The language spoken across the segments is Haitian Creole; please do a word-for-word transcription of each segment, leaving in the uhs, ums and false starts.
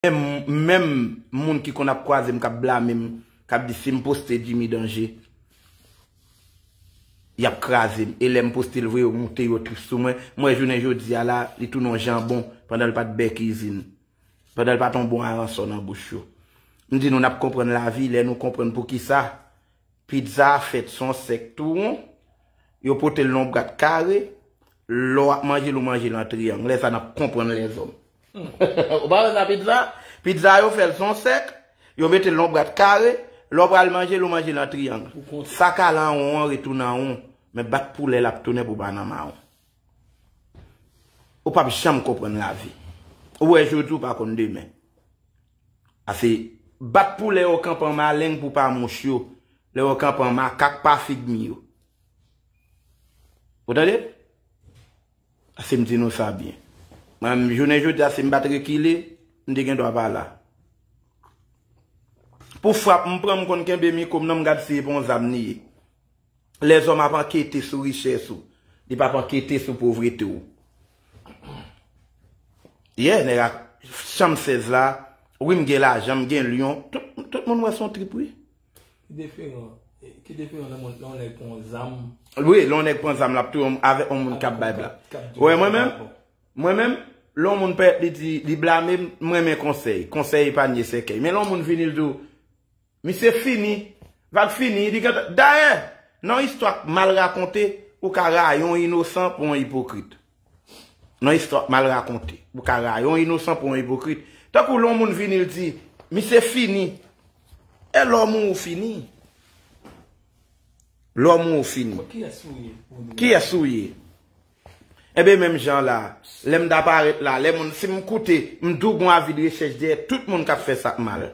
menm, menm moun ki konn ap kwaze m, k ap blame m, k ap di si m poste Jimmy Danje, y ap kraze m. E lè m poste l vre, yo moute, yo tris sou mwen. M wè jounen jodi a la, li tounen yon janbon pandan l pa t bèk izin. Pandan l pa t yon bon aransò nan bouch yo. M di nou, n ap konprann lavi lè nou konprann poukisa pizza a fèt se yon sèk tou won, yo pote l nan yon bwat kare, lè w ap manje l, ou manje l an triyang. Lè sa, n ap konprann lèzòm. Ou pa wè sa, pizza? Pizza yo fè l se yon sèk, yo mete l nan yon bwat kare, lè w pral manje l, ou manje l an triyang. Sa k al an won an retounen an won, men bat poulè l ap tounen pou pa nan mawon. Ou p ap janm konprann lavi. Ou wè jodi, ou pa konn demen. Ase, bat poulè yo kanpe an maleng pou pa mouch yo, lè yo kanpe an makak pa figmi yo. Ou tande? Ase m di nou sa byen. Mwen, jounen jodi a, si m pa t rekile, m te gen dwa pa la. Pou frap m pran, m konn kenbe mikwo m nan, m gad si se pa yon zam li ye. Lèzòm ap ankete sou richès ou. Li p ap ankete sou povrete w. Yeah, nèg ak chanm sèz la, wi, m gen lajan, m gen lyon. Tout, tout moun wè se yon trip, wi. Ki diferan, ki diferan lè moun, lè yon nèg pran yon zam? Wi, lè yon nèg pran zam, l ap touye yon, avèk yon moun k ap bay blag. Wè, mwen menm, mwen menm, lè yon moun pèt, li di, li blame m, m renmen konsèy. Konsèy epanye sèkèy. Men lè yon moun vini, l di w, misye fini. Vag fini, li gentan. Dayè, nan istwa k mal rakonte, ou ka rayi yon inosan pou yon ipokrit. Nan istwa k mal rakonte, ou ka rayi yon inosan pou yon ipokrit. Tankou lè yon moun vini, l di, misye fini. E lè w mouri, ou fini. Lè w mouri, ou fini. Kiyès ou ye? Kiyès ou ye? Enben, menm jan la, lè m ta parèt la, lè moun, si m koute, m di w gon avi de rechèch dèyè tout moun k ap fè sa k mal.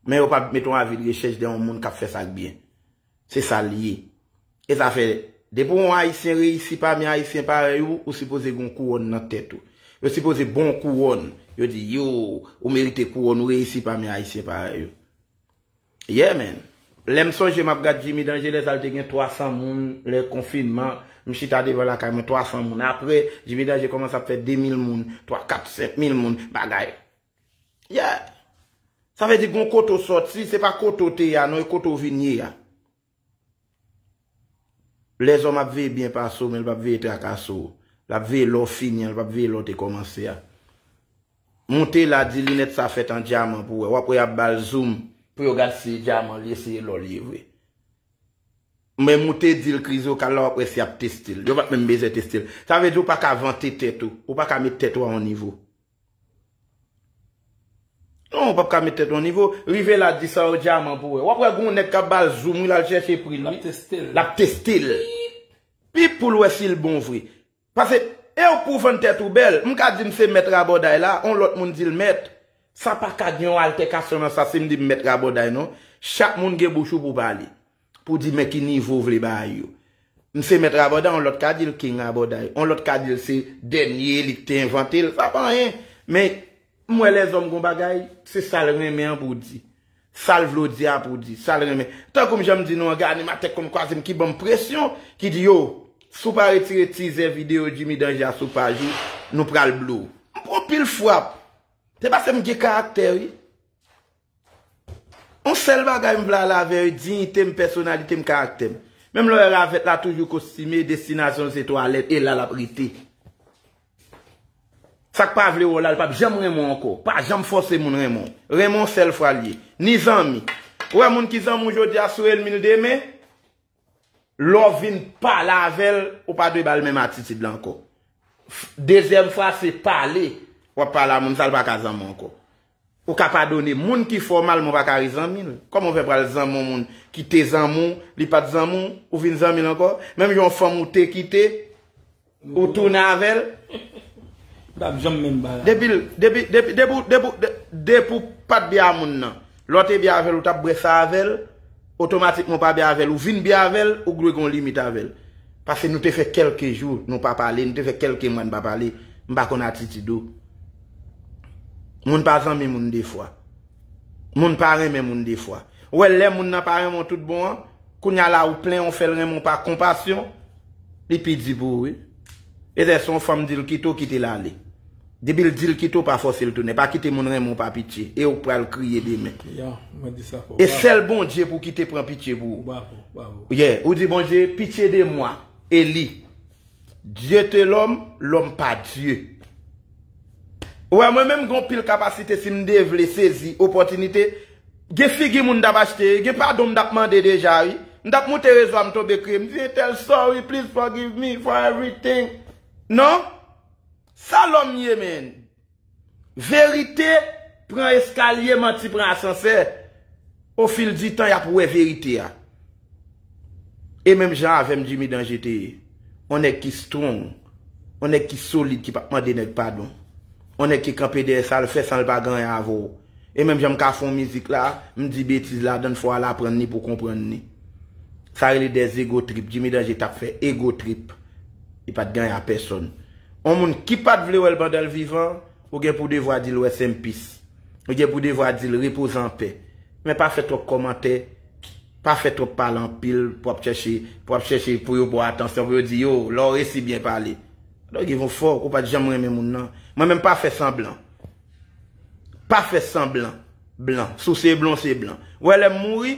Men yo p ap met yon avi de rechèch dèyè yon moun k ap fè sa k byen. Se sa l ye. E sa fè, depi yon Ayisyen reyisi pami Ayisyen parèy ou, ou sipoze gen yon kouwòn nan tèt ou. Yo sipoze ba w yon kouwòn. Yo di, yo, ou merite kouwòn, ou reyisi pami Ayisyen parèy ou. Yeah, man. Lè m sonje m ap gad Jimmy Danje, lè sa l te gen twa san moun, lè konfinman, m chita devan lakay mwen, twa san moun. Apre, Jimmy Danje kòmanse ap fè de mil moun, twa, kat, senk mil moun, bagay. Yeah. Sa vle di gon kote w sòti, se pa kote w te ye a, non, e kote w vin ye a. Lèzòm ap veye byen pase w, men l p ap veye trakase w. L ap veye lè w fini an, l p ap veye lè w te kòmanse a. Moute la, di linèt sa fèt an dyaman pou wè. W ap wè y ap ba l zoom pou yo gad si se dyaman li ye, si se lò li ye vre. Men moute di l krizokal la, w ap wè si y ap teste l. Yo pa t menm bezwen teste l. Sa vle di w pa ka vante tèt ou. Ou pa ka met tèt ou a yon nivo. Non, w p ap ka met tèt yon nivo. Rive la, di sa yo dyaman pou wè. W ap wè gon nèg k ap ba l zoom, wi, l al chèche pri l, wi. L ap teste l. L ap teste l. Pi pou l wè si l bon vre. Paske, e w pou w vann tèt ou bèl. M ka di m se mèt rabòday la, on lòt moun di l mèt. Sa pa ka gen yon altèkasyon nan sa si m di m mèt rabòday, non. Chak moun gen bouch ou pou pale. Pou di men ki nivo w vle bagay yo. M se mèt rabòday, on lòt ka di l king rabòday, on lòt ka di l se dènye li k te envante l, sa pa anyen. Men, m wè lèzòm gon bagay, se sa l renmen an pou di. Sa l vle w di a pou di, sa l renmen. Tankou m jan m di nou an, gen animatè k konn kwaze m ki ban m presyon, ki di yo, si w pa retire tizè videyo Jimmy Danje a sou paj ou, nou pral blo w. M pran pil frap. Se paske m gen karaktè, wi. Yon sèl bagay m vle ale avè yo, diyite m, pèsonalite m, karaktè m. Menm lè w wè ravèt la toujou kostime, destinasyon l se twalèt, e la l ap rete. Sa k pa vle wè w la, l p ap janm renmen w ankò. Pa janm fòse moun renmen w. Renmen w sèl fwa l ye. Ni zanmi. Ou wè moun ki zanmi w jodi a, si w enmi l demen, lè w vin pale avè l, ou pa dwe ba l menm atitid la ankò. Dezyèm fwa, se pale. W ap pale a moun sa, l pa ka zanmi w ankò. Ou ka padone moun ki fè w mal, men w pa ka rezanmi l. Kòman w fè pral zanmi yon moun ki te zanmi w, li pa t zanmi w, ou vin zanmi l ankò? Menm jan yon fanm ou te kite, ou tounen avè l. Li p ap janm menm bagay. Depi, depi, depi, depi, depi, de- depi w pa t byen a moun nan, lè w te byen avè l, ou t ap bwè sa avè l, otomatikman w pa byen avè l, ou vin byen avè l, ou dwe gen yon limit avè l. Paske nou te fè kèlke jou, nou pa pale, nou te fè kèlke mwa, nou pa pale, m pa konn atitid ou. Moun pa zanmi moun de fwa. Moun pa renmen moun de fwa. Ou wè lè moun nan pa renmen w tout bon an, kounye a la ou plenyen w fè l renmen w pa konpasyon, li pi di pou ou, wi. Petèt se yon fanm di l kite w, kite l ale. Depi l di l kite w, pa fòse l tounen. Pa kite moun renmen w pa pitye. E ou k pral kriye demen. Ya, mwen di sa fò. E sèl Bondye pou ki te pran pitye pou ou. Bravo, bravo. Yeah, ou di Bondye, pitié de moi, Eli. Dieu te l'homme, l'homme pas Dieu. Ou wè, mwen menm gon pil kapasite si m devle sezi opòtinite. Gen figi moun m t ap achte, gen padon m t ap mande deja, wi. M t ap moute rezo a, m tonbe kriye. M di, entèl, sorry, please forgive me for everything. Non? Sa lòm ye, men. Verite pran eskalye, manti pran asansè. Ofil di tan, y ap wè verite a. E menm jan avè m, Jimmy Danje te ye. On nèg ki strong. On nèg ki solid, ki p ap mande nèg padon. On nèg ki kanpe dèyè sa l fè san l pa gen anyen avè w. E menm jan m ka fè yon mizik la, m di betiz ladan l, fò w al aprann li pou w konprann li. Sa rele des ego trip. Jimmy Danje t ap fè ego trip. Li pa t gen anyen a pèsòn. On moun ki pa t vle wè l pandan l vivan, ou gen pou devwa di l rest in peace. Ou gen pou devwa di l repoze an pè. Men pa fè twòp kòmantè, pa fè twòp pale anpil pou ap chèche, pou ap chèche pou yo ba w atansyon, pou yo di yo, lè w resi byen pale. Don't give a fuck, ou pa t janm renmen moun nan. Mwen menm pa fè sanblan. Pa fè sanblan. Blan. Si w se blan, w se blan. Ou wè lè m mouri,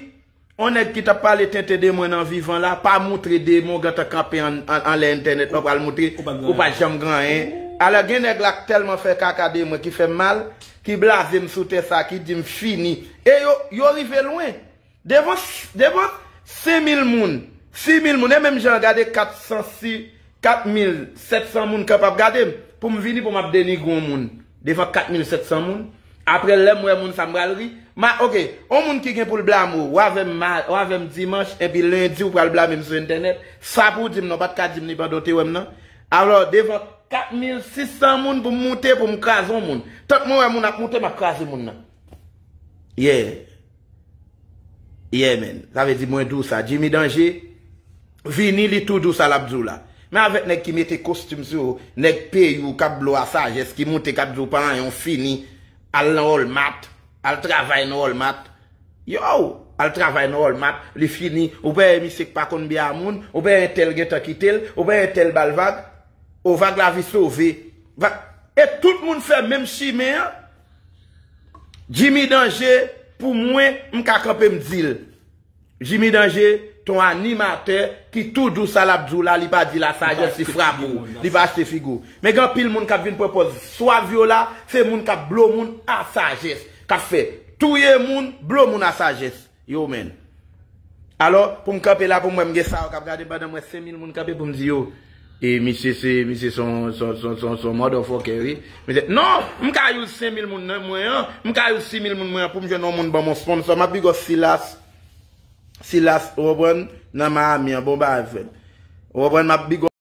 on nèg ki t ap pale tenten de mwen nan vivan la, pa moutre de mwen w gentan kanpe an, an, anlè entènèt la, w pral moutre, ou pa t janm gen anyen. Alò gen nèg la k tèlman fè kaka de mwen, ki fè m mal, ki blaze m sou tè sa, ki di m fini. E yo, yo rive lwen. Devan, devan senk mil moun, sis mil moun, e menm jan gade kat san, sis, kat mil sèt san moun k ap gade m, pou m vini pou m ap denigre yon moun devan kat mil sèt san moun. Apre lè m wè moun sa m pral ri. Ma, ok, yon moun ki gen pou l blame w, w avè m, ma, w avè m dimanch, epi lendi w pral blame m sou entènèt. Sa pou w di m non, w pa t ka di m li pandan w te wè m nan. Alò, devan kat mil sis san moun pou m moute, pou m kraze yon moun. Tank mwen wè moun ap moute, m ap kraze moun nan. Yeah. Yeah, man. Sa vle di mwen di w sa. Jimmy Danje vini, li tou di w sa l ap di w la. Men avèk nèg ki mete kostim sou yo, nèg peyi w k ap ba w sajès, ki moute, k ap di w pa anyen, w fini, al nan Walmart, al travay nan Walmart. Yo, al travay nan Walmart, li fini, ou pa wè misye k pa konn byen a moun, ou pa wè entèl gentan kite l, ou pa wè entèl ba l vag, o vag la vi sove. Va, e tout moun fè menm chimen an. Jimmy Danje, pou mwen, m ka kanpe m di l. Jimmy Danje, t on animatè ki tou di w sa l ap di w la, li pa di l a sajès, li frape w, li pa achte figi w. Men gen anpil moun k ap vin pran pòz swav yo la, se moun k ap ba w moun a sajès, k ap fè touye moun, ba w moun a sajès. Yo, man. Alò, pou m kanpe la, pou m wè m gen sa yo k ap gade m pandan m wè senk mil moun kanpe pou m di yo, e misye se, misye se yon, se yon, se yon, se yon, se yon motherfucker, wi. Misye, non, m ka use senk mil moun nan mwen an, m ka use sis mil moun mwen an pou m jwenn yon moun ban m yon sponsor. M ap big up Silas, Silas, ou konprann, nan Miami an, bon bagay, frè m. Ou konprann, m ap big up